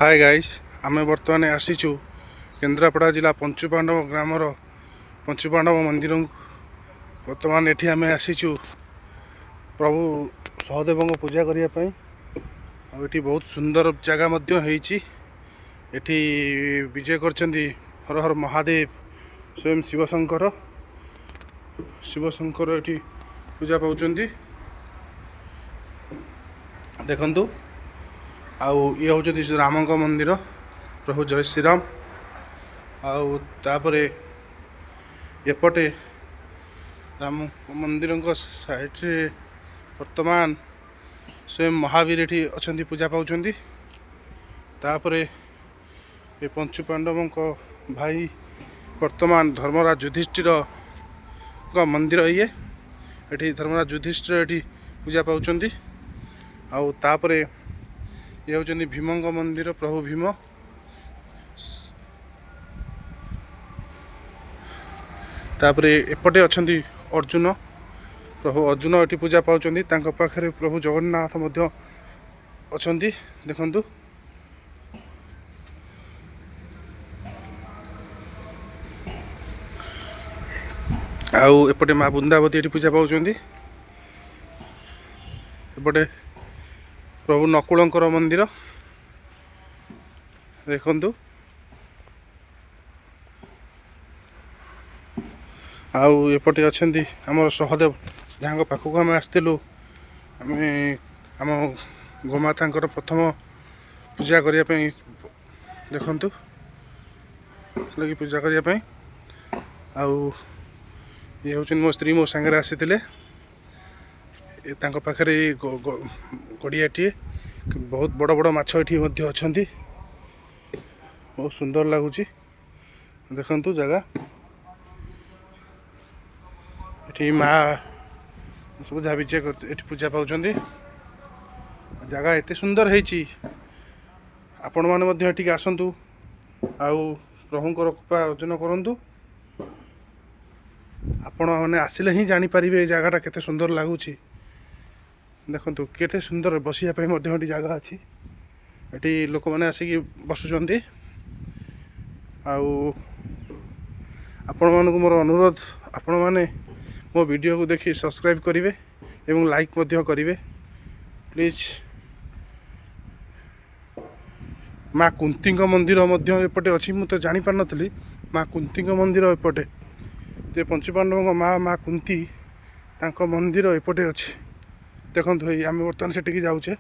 ହାଏ guys, ଆମେ ବର୍ତ୍ତମାନ ଆସିଛୁ କେନ୍ଦ୍ରାପଡ଼ା ଜିଲ୍ଲା ପଞ୍ଚୁପାଣ୍ଡବ ଗ୍ରାମର ପଞ୍ଚୁପାଣ୍ଡବ ମନ୍ଦିରକୁ। ବର୍ତ୍ତମାନ ଏଠି ଆମେ ଆସିଛୁ ପ୍ରଭୁ ସହଦେବଙ୍କ ପୂଜା କରିବା ପାଇଁ। ଆଉ ଏଠି ବହୁତ ସୁନ୍ଦର ଜାଗା ମଧ୍ୟ ହେଇଛି। ଏଠି ବିଜେ କରିଛନ୍ତି ହର ହର ମହାଦେବ, ସ୍ୱୟଂ ଶିବଶଙ୍କର। ଶିବଶଙ୍କର ଏଠି ପୂଜା ପାଉଛନ୍ତି, ଦେଖନ୍ତୁ। ଆଉ ଇଏ ହେଉଛନ୍ତି ରାମଙ୍କ ମନ୍ଦିର, ପ୍ରଭୁ ଜୟ ଶ୍ରୀରାମ। ଆଉ ତାପରେ ଏପଟେ ରାମ ମନ୍ଦିରଙ୍କ ସାଇଡ଼ରେ ବର୍ତ୍ତମାନ ସ୍ୱୟଂ ମହାବୀର ଏଠି ଅଛନ୍ତି, ପୂଜା ପାଉଛନ୍ତି। ତାପରେ ଏ ପଞ୍ଚୁ ପାଣ୍ଡବଙ୍କ ଭାଇ ବର୍ତ୍ତମାନ ଧର୍ମରାଜ ଯୁଧିଷ୍ଠିରଙ୍କ ମନ୍ଦିର ଇଏ। ଏଠି ଧର୍ମରାଜ ଯୁଧିଷ୍ଠିର ଏଠି ପୂଜା ପାଉଛନ୍ତି। ଆଉ ତାପରେ ଇଏ ହେଉଛନ୍ତି ଭୀମଙ୍କ ମନ୍ଦିର, ପ୍ରଭୁ ଭୀମ। ତାପରେ ଏପଟେ ଅଛନ୍ତି ଅର୍ଜୁନ, ପ୍ରଭୁ ଅର୍ଜୁନ ଏଠି ପୂଜା ପାଉଛନ୍ତି। ତାଙ୍କ ପାଖରେ ପ୍ରଭୁ ଜଗନ୍ନାଥ ମଧ୍ୟ ଅଛନ୍ତି, ଦେଖନ୍ତୁ। ଆଉ ଏପଟେ ମା ବୃନ୍ଦାବତୀ ଏଠି ପୂଜା ପାଉଛନ୍ତି। ଏପଟେ ପ୍ରଭୁ ନକୁଳଙ୍କର ମନ୍ଦିର, ଦେଖନ୍ତୁ। ଆଉ ଏପଟେ ଅଛନ୍ତି ଆମର ସହଦେବ, ଯାହାଙ୍କ ପାଖକୁ ଆମେ ଆସିଥିଲୁ ଆମେ ଆମ ଗୋମାତାଙ୍କର ପ୍ରଥମ ପୂଜା କରିବା ପାଇଁ। ଦେଖନ୍ତୁ ଲାଗି ପୂଜା କରିବା ପାଇଁ। ଆଉ ଇଏ ହେଉଛନ୍ତି ମୋ ସ୍ତ୍ରୀ, ମୋ ସାଙ୍ଗରେ ଆସିଥିଲେ। ଏ ତାଙ୍କ ପାଖରେ ଏଇ ଗଡ଼ିଆଟିଏ, ବହୁତ ବଡ଼ ବଡ଼ ମାଛ ଏଠି ମଧ୍ୟ ଅଛନ୍ତି। ବହୁତ ସୁନ୍ଦର ଲାଗୁଛି, ଦେଖନ୍ତୁ ଜାଗା। ଏଠି ମା ସବୁ ଯାହା ବିଜେ ଏଠି ପୂଜା ପାଉଛନ୍ତି। ଜାଗା ଏତେ ସୁନ୍ଦର ହେଇଛି, ଆପଣମାନେ ମଧ୍ୟ ଏଠିକି ଆସନ୍ତୁ ଆଉ ପ୍ରଭୁଙ୍କର କୃପା ଅର୍ଜନ କରନ୍ତୁ। ଆପଣମାନେ ଆସିଲେ ହିଁ ଜାଣିପାରିବେ ଏ ଜାଗାଟା କେତେ ସୁନ୍ଦର ଲାଗୁଛି। ଦେଖନ୍ତୁ କେତେ ସୁନ୍ଦର, ବସିବା ପାଇଁ ମଧ୍ୟ ଏଠି ଜାଗା ଅଛି। ଏଠି ଲୋକମାନେ ଆସିକି ବସୁଛନ୍ତି। ଆଉ ଆପଣମାନଙ୍କୁ ମୋର ଅନୁରୋଧ, ଆପଣମାନେ ମୋ ଭିଡ଼ିଓକୁ ଦେଖି ସବସ୍କ୍ରାଇବ୍ କରିବେ ଏବଂ ଲାଇକ୍ ମଧ୍ୟ କରିବେ ପ୍ଲିଜ୍। ମା କୁନ୍ତୀଙ୍କ ମନ୍ଦିର ମଧ୍ୟ ଏପଟେ ଅଛି, ମୁଁ ତ ଜାଣିପାରିନଥିଲି। ମା କୁନ୍ତୀଙ୍କ ମନ୍ଦିର ଏପଟେ, ଯେ ପଞ୍ଚୁପାଣ୍ଡବଙ୍କ ମା ମା କୁନ୍ତୀ, ତାଙ୍କ ମନ୍ଦିର ଏପଟେ ଅଛି। ଦେଖନ୍ତୁ, ଏଇ ଆମେ ବର୍ତ୍ତମାନ ସେଠିକି ଯାଉଛେ।